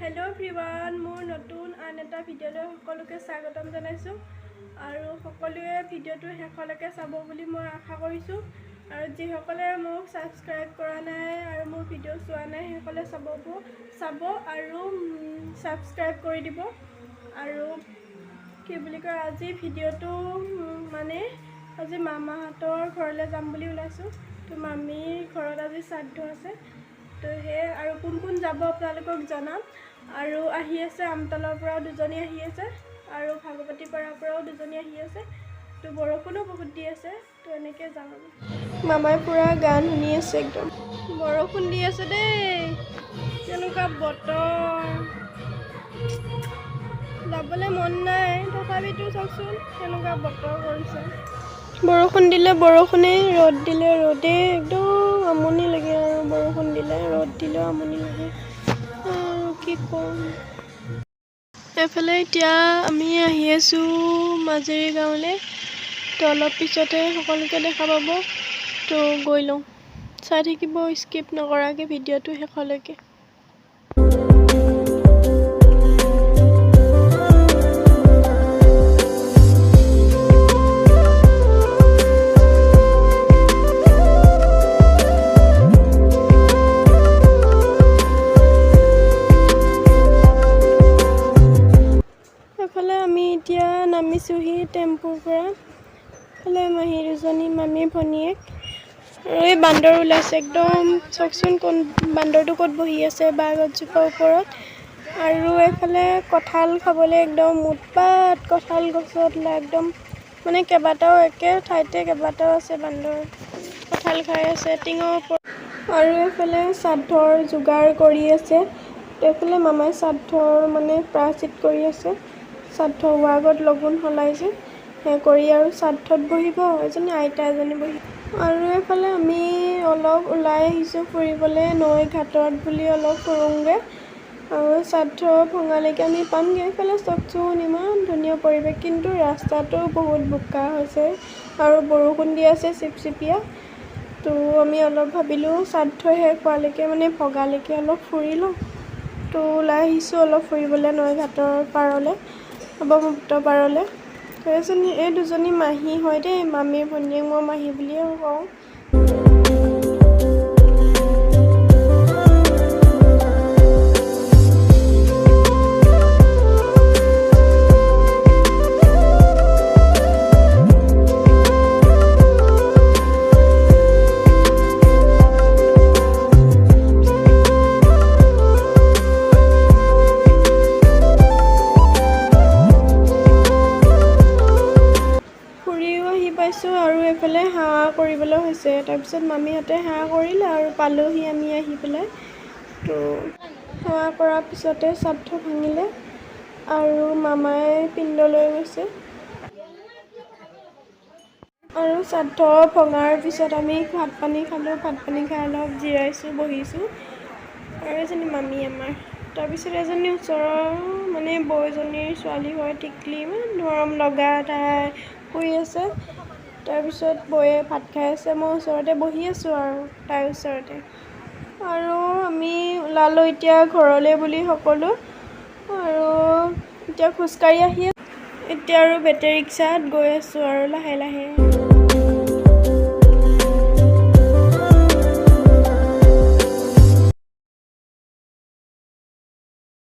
Hello' everyone, মোৰ নতুন আন এটা ভিডিঅ'লৈ সকলোকে স্বাগতম জনাইছোঁ আৰু সকলোৱে ভিডিঅ'টো শেষলৈকে চাব বুলি মই আশা কৰিছোঁ। আৰু যিসকলে মোক ছাবস্ক্ৰাইব কৰা নাই আৰু মোৰ ভিডিঅ' চোৱা নাই, সেইসকলে চাব চাব আৰু ছাবস্ক্ৰাইব কৰি দিব। আৰু কি বুলি কয়, আজি ভিডিঅ'টো মানে আজি মামাহঁতৰ ঘৰলৈ যাম বুলি ওলাইছোঁ। তো মামীৰ ঘৰত আজি শ্ৰাদ্ধ আছে, তো সেয়ে আৰু কোন কোন যাব আপোনালোকক জনাম। আৰু আহি আছে আমতলৰ পৰাও দুজনী আহি আছে আৰু ভাগৱতী পাৰাৰ পৰাও দুজনী আহি আছে। তো বৰষুণো বহুত দি আছে, তো এনেকৈ যাম আমি। মামাই পূৰা গান শুনি আছে, একদম বৰষুণ দি আছে দেই, কেনেকুৱা বতৰ, যাবলৈ মন নাই, তথাপিতো চাওকচোন কেনেকুৱা বতৰ কৰিছে। বৰষুণ দিলে বৰষুণেই, ৰ'দ দিলে ৰ'দেই, একদম আমনি লাগে। আৰু বৰষুণ দিলে ৰ'দ দিলেও আমনি লাগে, আৰু কি ক'ম। এইফালে এতিয়া আমি আহি আছোঁ মাজেৰি গাঁৱলৈ। তো অলপ পিছতে সকলোকে দেখা পাব, তো গৈ লওঁ। চাই থাকিব স্কিপ নকৰাকৈ ভিডিঅ'টো শেষলৈকে। এইফালে আমি এতিয়া নামিছোহি টেম্পুৰ পৰা। এইফালে মাহী দুজনী, মামীৰ ভনীয়েক আৰু এই বান্দৰ ওলাইছে একদম। চাওকচোন কোন বান্দৰটো ক'ত বহি আছে, বাঁহ গছজোপাৰ ওপৰত। আৰু এইফালে কঁঠাল খাবলৈ একদম উৎপাত, কঁঠাল গছত একদম মানে কেইবাটাও একে ঠাইতে কেইবাটাও আছে বান্দৰ, কঁঠাল খাই আছে টিঙৰ ওপৰত। আৰু এইফালে শ্ৰাদ্ধৰ যোগাৰ কৰি আছে। এইফালে মামাই শ্ৰাদ্ধৰ মানে প্ৰায়শ্চিত কৰি আছে। শ্ৰাদ্ধ হোৱাৰ আগত লগুণ সলাই যে সেই কৰি আৰু শ্ৰাদ্ধত বহিব এজনী আইতা এজনী বহিব। আৰু এইফালে আমি অলপ ওলাই আহিছোঁ ফুৰিবলৈ, নৈ ঘাটত বুলি অলপ ফুৰোঁগৈ আৰু শ্ৰাদ্ধ ভঙালৈকে আমি পামগৈ। এইফালে চাওকচোন ইমান ধুনীয়া পৰিৱেশ, কিন্তু ৰাস্তাটো বহুত বোকা হৈছে আৰু বৰষুণ দি আছে চিপচিপীয়া। তো আমি অলপ ভাবিলোঁ শ্ৰাদ্ধ শেষ হোৱালৈকে মানে ভগালৈকে অলপ ফুৰি লওঁ। তো ওলাই আহিছোঁ অলপ ফুৰিবলৈ নৈ ঘাটৰ পাৰলৈ, ব্ৰহ্মপুত্ৰ পাৰলৈ। তো এজনী এই দুজনী মাহী হয় দেই, মামীৰ ভনীয়েক, মই মাহী বুলিয়ে কওঁ। ফুৰিও আহি পাইছোঁ আৰু এইফালে সেৱা কৰিবলৈ হৈছে। তাৰপিছত মামীহঁতে সেৱা কৰিলে আৰু পালোহি আমি আহি পেলাই। তো সেৱা কৰাৰ পিছতে শ্ৰাদ্ধ ভাঙিলে আৰু মামাই পিণ্ড লৈ গৈছে। আৰু শ্ৰাদ্ধ ভঙাৰ পিছত আমি ভাত পানী খালোঁ, ভাত পানী খাই অলপ জিৰাইছোঁ, বহিছোঁ। আৰু এজনী মামী আমাৰ, তাৰপিছত এজনী ওচৰৰ মানে বৌজনীৰ ছোৱালী হয়, টিকলি, ইমান মৰম লগা, তাই শুই আছে। তাৰপিছত বৌয়ে ভাত খাই আছে, মই ওচৰতে বহি আছোঁ আৰু তাইৰ ওচৰতে। আৰু আমি ওলালোঁ এতিয়া ঘৰলৈ বুলি সকলো। আৰু এতিয়া খোজকাঢ়ি আহি এতিয়া আৰু বেটেৰী ৰিক্সাত গৈ আছোঁ আৰু লাহে লাহে।